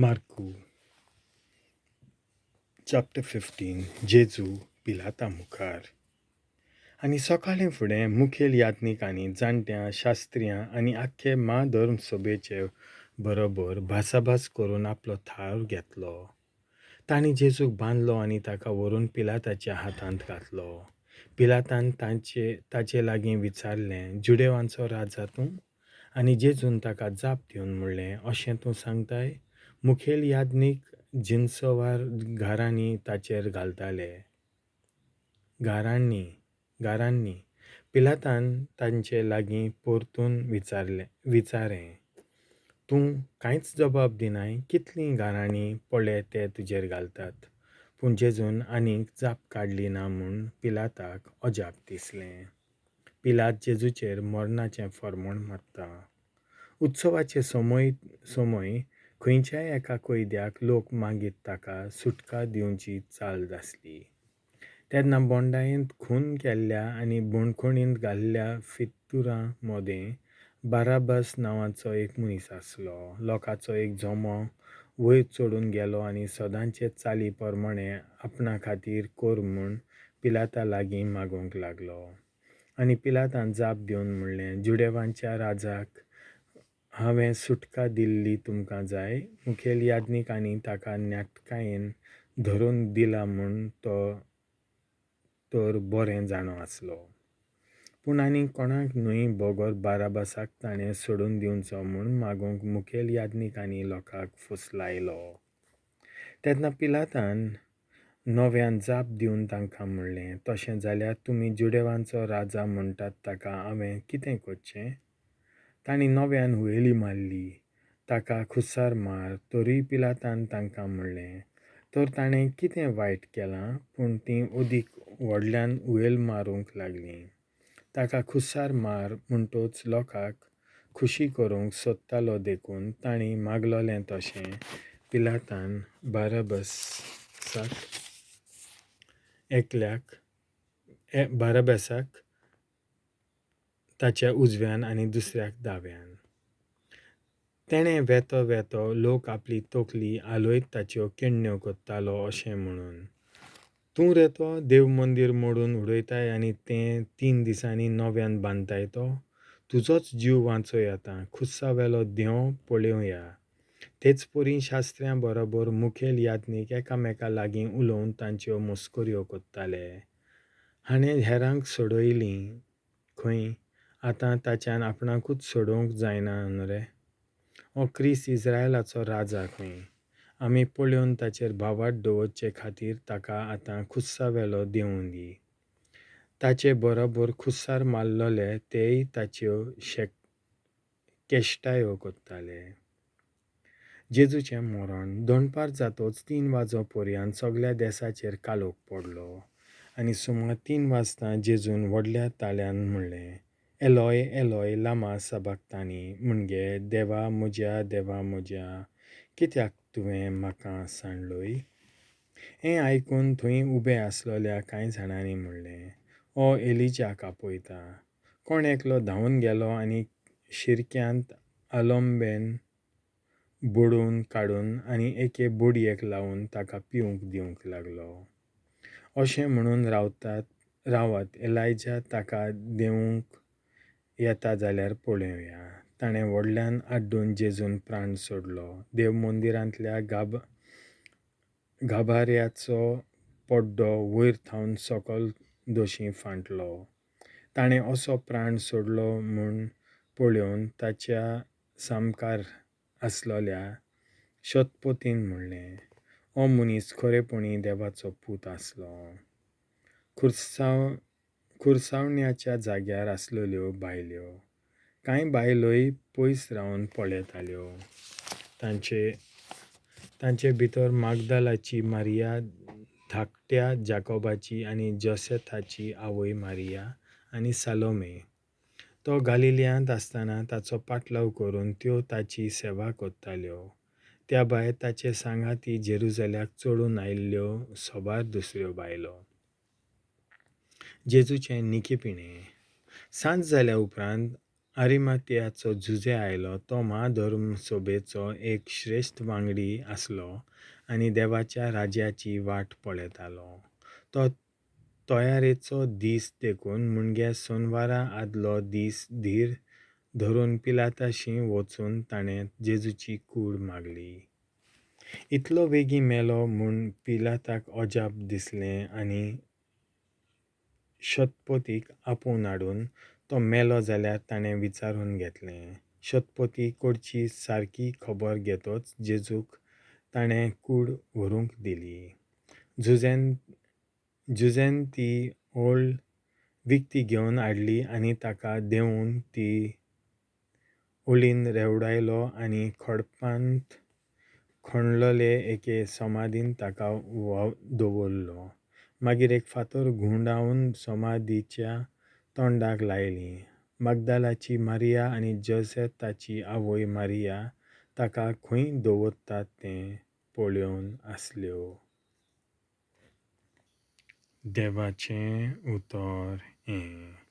मार्कू chapter 15. जेजू पिलाता मुखार. आनी सकाळीं फुडें मुखेल याज्ञिकांनी जाणट्यां, शास्त्र्यां आनी आख्खे म्हाधर्म सभेचे बरोबर भासाभास करून आपलो थार घेतलो. तांणी जेजूक बांदलो आनी ताका व्हरून पिलाताच्या हातांत घातलो. पिलातान ताचे लागीं विचारलें, जुदेवांचो राजा तूं? आनी जेजून ताका जाप दिवन म्हणलें, अशें तूं सांगताय. मुखेल याज्ञीक जिनसवार घरांनी ताचेर घालताले गारांनी. पिलातान तांचे लागीं परतून विचारें, तूं कांयच जबाब दिनाय? कितलीं गाराणीं पळे ते तुजेर घालतात. पूण जेजून आनीक जाप काडली ना म्हूण पिलाताक अजाप दिसलें. पिलात जेजूचेर मरणाचें फर्मण मारता. उत्सवाचे समय खंयच्याय एका कैद्याक लोक मागीत ताका सुटका दिवची चाल आसली. तेन्ना बोंडायेंत खून केल्ल्या आनी बणखणींत घाल्ल्या फितुरां मदें बाराबास नांवाचो एक मनीस आसलो. लोकांचो एक जमो वयर चडून गेलो आनी सदांचे चाली प्रमाणे आपणा खातीर कर म्हूण पिलाता लागीं मागूंक लागलो. आनी पिलातान जाप दिवन म्हणलें, जुदेवांच्या राजाक हांवें सुटका दिल्ली तुमकां जाय? मुखेल याज्ञिकांनी ताका नाटकायेन धरून दिला म्हूण तो तर बरें जाणो आसलो. पूण आनी कोणाक न्हय बगर बाराबासाक ताणें सोडून दिवचो म्हूण मागूंक मुखेल याज्ञिकांनी लोकांक फुसलायलो. तेन्ना पिलातान नव्यान जाप दिवन तांकां म्हणलें, तशें जाल्यार तुमी जुदेवांचो राजा म्हणटात ताका हांवें कितें करचें? तांणी नव्यान हुयेली मारली, ताका खुसार मार. तरूय पिलातान तांकां म्हणलें, तर ताणें कितें वायट केलां? पूण तीं अदीक व्हडल्यान हुयेल मारूंक लागलीं, ताका खुसार मार. म्हणटच लोकांक खुशी करूंक सोदतालो देखून तांणी मागलोलें तशें पिलातान बाराबासाक ताच्या उजव्यान आनी दुसऱ्याक दाव्यान. तेणें वेतो वेतो लोक आपली तकली हालयत ताच्यो केण्ण्यो करतालो अशें म्हणून, तूं रे तो देव मंदीर मोडून उडयताय आनी तें 3 दिसांनी नव्यान बांदताय तो? तुजोच जीव वांचय आतां, खुस्सावेलो देंव पळोवया. तेच परी शास्त्र्यां बरोबर मुखेल याज्ञीक एकामेका लागीं उलोवन तांच्यो मस्कऱ्यो करताले. हाणें हेरांक सोडयलीं खंय, आतां ताच्यान आपणाकूच सोडोवंक जायना न्हू रे? हो क्रिस्त इस्रायलाचो राजा खंय. आमी पळोवन ताचेर भावार्थ दवरचे खातीर ताका आतां खुस्सावेलो देंवूं दी. ताचे बरोबर खुस्सार मारलेले तेय ताच्यो केश्टायो करताले. जेजूचें मरण. दनपार जातोच 3 वाजो पर्यंत सगळ्या देसाचेर काळोख पडलो. आनी सुमार 3 वाजता जेजून व्हडल्या ताळ्यान म्हणलें, एलोय एलोय लामा सबाक्तानी, म्हणजे देवा म्हज्या देवा म्हज्या कित्याक तुवें म्हाका सांडलोय? हें आयकून थंय उबे आसलेल्या कांय जाणांनी म्हणलें, हो एलिजाक आपयता. कोण एकलो धांवून गेलो आनी शिरक्यांत आलोंबेन बडोवन काडून आनी एके बोडयेक लावन ताका पिवंक दिवंक लागलो. अशें म्हणून रावात, एलायजा ताका देंवूंक येता जाल्यार पळोवया. ताणें व्हडल्यान आड्डून जेजून प्राण सोडलो. देव मंदिरांतल्या गाभाऱ्याचो पड्डो वयर थावन सकल दोशी फांटलो. ताणें असो प्राण सोडलो म्हूण पळोवन ताच्या सामकार आसलेल्या शतपतीन म्हणलें, हो मनीस खरेपणी देवाचो पूत आसलो. खुर्सावण्याच्या जाग्यार आसलेल्यो बायल्यो. कांय बायलोय पयस रावन पळयताल्यो. तांचे भितर मागदालाची मारिया, धाकट्या जाकोबाची आनी जोसेथाची आवय मारिया आनी सालोमे. तो गालिलियांत आसतना ताचो पाटलाव करून त्यो ताची सेवा करताल्यो. त्या भायर ताचे सांगाती जेरुजाल्याक चडून आयिल्ल्यो साबार दुसऱ्यो बायलो. जेजूचें निकेपिणें. सांज जाल्या उपरांत आरिमातियाचो जुजे आयलो. तो म्हाधर्म सभेचो एक श्रेश्ठ वांगडी आसलो आनी देवाच्या राज्याची वाट पळयतालो. तो तयारेचो दीस देखून म्हणजे सोनवारा आदलो दीस धीर धरून पिलाताशी वचून ताणें जेजूची कूड मागली. इतलो वेगीं मेलो म्हूण पिलाताक अजाप दिसलें आनी शतपतीक आपोवन हाडून तो मेलो जाल्यार ताणें विचारून घेतलें. शतपती कडची सारकी खबर घेतच जेजूक ताणें कूड व्हरूंक दिली. जुजेन ती ओल्ड विकती घेवन हाडली आनी ताका देंवून ती ओलीन रेवडायलो आनी खडपांत खणलेले एके समाधीन ताका दवरलो. मागीर एक फातर घुंवडावन समाधीच्या तोंडाक लायली. मागदालाची मारिया आनी जोसेताची आवय मारिया ताका खंय दवरतात तें पळोवन आसल्यो. देवाचें उतर हें.